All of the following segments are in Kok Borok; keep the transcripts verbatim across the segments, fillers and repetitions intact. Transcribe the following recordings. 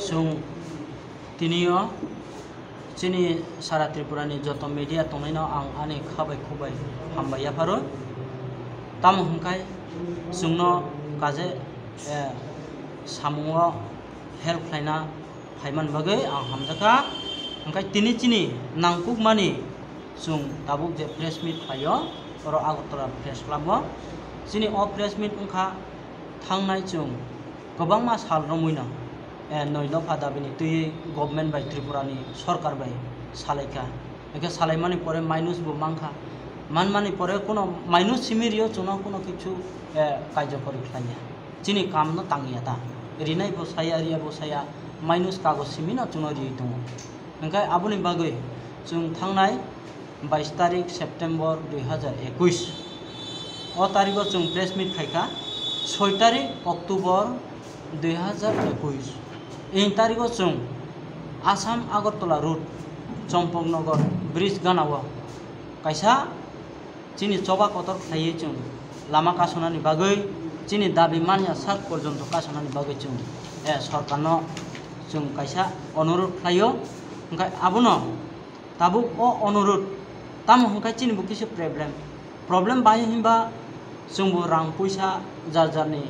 Chwng tinio chini sara Tripura ni joto media tongnaino ang ani kha bai khuk bai hambai yapharo. Tamo hwnkhai chwngno kaje, eh, samungo help khlaina phaimani bagwi ang hamjakha. Hwnkhai tini chini nangkukmani chwng tabuk je press meet khlaio, oro Agartala Press Club o. Chini o press meet wngkha thangnai chwng kwbangma sal romwino, eh, noi dopha dabini twiwi government bai Tripura ni sorkar bai salaikha. Hwnkhe salaimani pore minus bo mankha. Manmani pore kuno minus simi rio chwngno kuno kichu, eh, kaijakori khlaiya. Chini kamno tangya ta. Rinai bo saya, riya bo saya, minus kagoj simino chwngno riwi tongo. Hwnkhe aboni bagwi chwng thangnai bais tarik September dui hazar ekuis. O tarigo chwng press meet khaikha, soi tarik October dui hazar ekuis. Ei tarigo chwng Assam Agartala road, Champaknagar bridge ganao kaisa chini choba kotor khlaiwi chwng lama kasonani bagwi, chini dabi manya sak porjonto kasonani bagwi chwng, eh, sorkarno chwng kaisa onurodh khlaio. Hwnkhe abono tabuk o onurodh, tamo hwnkhe chini bo kisa problem, problem bahai hinba chwngbo rang puisa jar jarni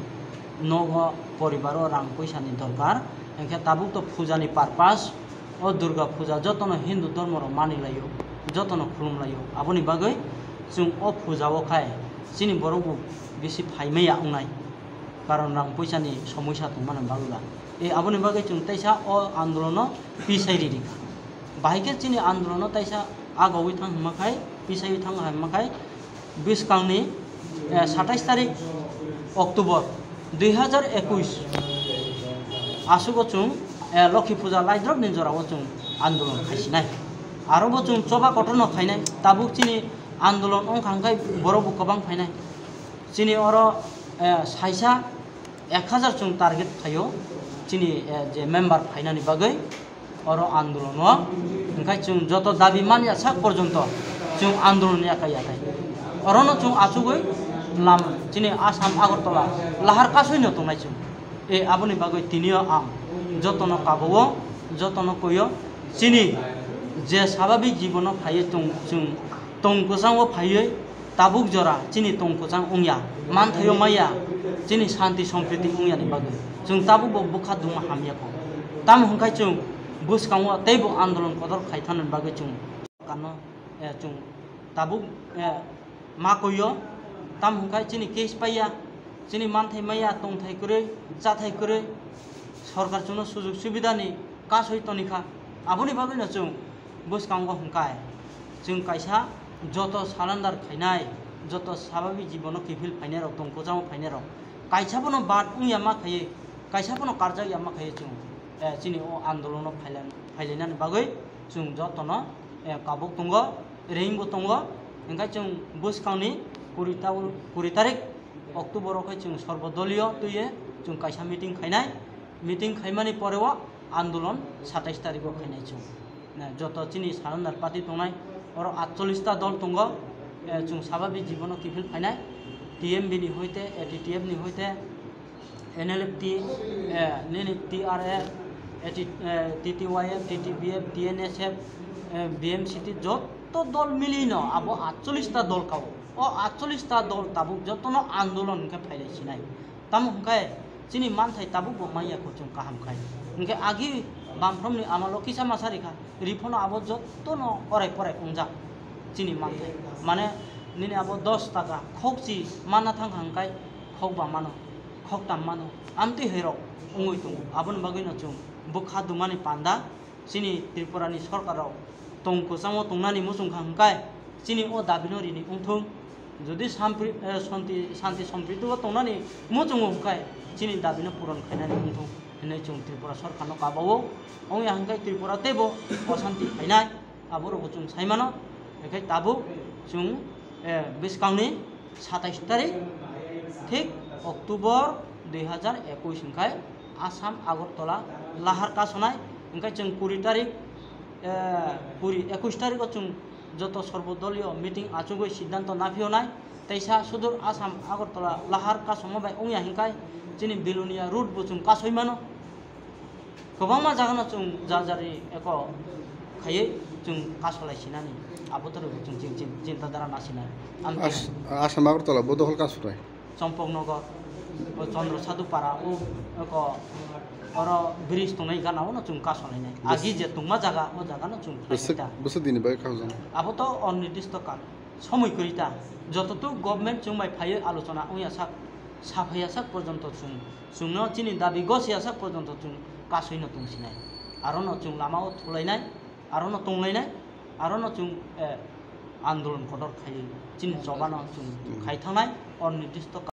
nogo poribaro rang puisani dorkar, hwnkhe tabuk to pujani purpose. O Durga puja jotono Hindu dhormo rok mani laio, jotono khulum laio. Aboni bagwi chwng o puja o khai chini borok bo bisi phaimaya wngnai, karon rang puisa ni somoisa tongmani bagwi ba. E, aboni bagwi chwng teisa o andolono pisai riri kha. Bahai khe chini andolono teisa agawi thang hwnma khai, pisaiwi thang hwnma khai, bwskangni, eh, satais tarik October dui hazar ekuis asugo chwng, eh, Lokhi Puja laidrop ni jorao chwng andolon khaisinai. Aro bo chwng choba kotorno khainai. Tabuk chini andolon wngkha hwnkhe borok bo kwbang phainai. Chini oro, eh, saisa ek hazar chwng target khaio chini, eh, je member phainani bagwi. Oro andolon o hwnkhe chwng joto dabi manya sak porjonto chwng andolon yakai yakai. Orono chwng achugwi lam chini Assam Agartala lahar kasoino tongnai chwng. E, aboni bagwi tinio ang jotono kabao, jotono koyo, chini je sababik jibono phaiwi tong, chwng tong kwchango phaiwi tabuk jora chini tong kwchang wngya, manthaio maya, chini santi sompriti wngya ni bagwi chwng tabuk bo bwkha duma hamya kho. Tamo hwnkhe chwng bwskango teibo andolon kotor khai thani bagwi chwng kano, eh, chwng tabuk, eh, ma koyo. Tamo hwnkhe chini case paiya, chini manthai maya, tongthai kwrwi, chathai kwrwi, sorkar chwngno sujug subidani kasoi tonikha. Aboni bagwino chwng bwskango hwnkhe chwng kaisa joto surrender khainai, joto sababik jibono kiphil phainairok, tong kwchango phainairok, kaisa bono bad wngya ma khaiwi, kaisa bono karjakya ma khaiwi chwng, eh, chini o andolono phailan-, phailainani bagwi chwng jotono, eh, kabuk tongo, reingbo tongo. Hwnkhe chwng bwskangni kuri ta-, kuri tarik October o khe chwng sorbodoliyo twiwi chwng kaisa meeting khainai. Meeting khaimani poreo andolon satais tariko khainai chwng. Na, joto chini surrender party tongnai, oro atchollish ta dol tongo, eh, chwng sababik jibono kiphil phainai, T M B ni hoite, A T T F ni hoite, N L F T, eh, nini T R A, eh, T-, eh, T T Y F, T T B F, T N S F, eh, B M C T, joto dol milino abo atchollish ta dol kao. O atchollish ta dol tabuk jotono andolon hwnkhe phailai sinai. Tamo hwnkhe chini manthai tabuk bo manya kho chwng kaham khai. Hwnkhe agi bamphrom ni amalo kisa masa rikha, riphono abo jotono orai porai wngjak chini manthai. Mane nini abo dos taka khokchi manna thang hangkai khokba mano. Khoktam mano, amtwi hai rok wngwi tongo. Aboni bagwino chwng bwkha dumani panda chini Tripura ni sorkar rok tong kwchango tongnani muchung kha hwnkhe chini o dabi no rini wngthung. Jodi sampri-, eh, santi, santi sompriti o tongnani muchungo hwnkhe chini dabi no puron khainani wngthung hinwi chwng Tripura sorkar no kabao. Wngya hwnkhe Tripura teibo osanti khainai. Abo rokbo chwng sai mano, hwnkhe tabuk chwng, eh, bwskangni satais tarik, thik October dui hazar ekuis hwnkhe Assam Agartala lahar kasonai, hwnkhe chwng kuri tarik, eh, kuri, ekuis tariko chwng joto sorbodoliyo meeting achugwi siddhanto naphiyonai, teisa sudur Assam Agartala lahar kasongma bai wngya hwnkhe chini Belonia route bo chwng kasoi mano. Kwbangma jagano chwng jar jari eko khaiwi chwng kasolai sinani, abo to rwgwi chwng chin-, chin-, chinta dhara nasinai. Amtwi As-, hai. Assam Agartala bo dohol kasorai. Chompoknogor, o Chandra Sadhu Para, o eko oro bridge tongnai gana ono chwng kasolainai. Bus- Agi je tongma jaga, o jagano chwng Bwswk, khlaikha. Bwswk dini bagwi kasojaknai? Abo to onnirdishto kal. Somoi kwrwi ta. Jototuk government chwng bai phaiwi alochona wngya sak, saphaiya sak porjonto chwng, chwngno chini dabi gosiya sak porjonto chwng kaswino tongsinai. Arono chwng lamao thulainai, arono tonglainai, arono chwng, eh, andolon kotor khaiwi chini chobano chwng khai thangnai, onnirdishto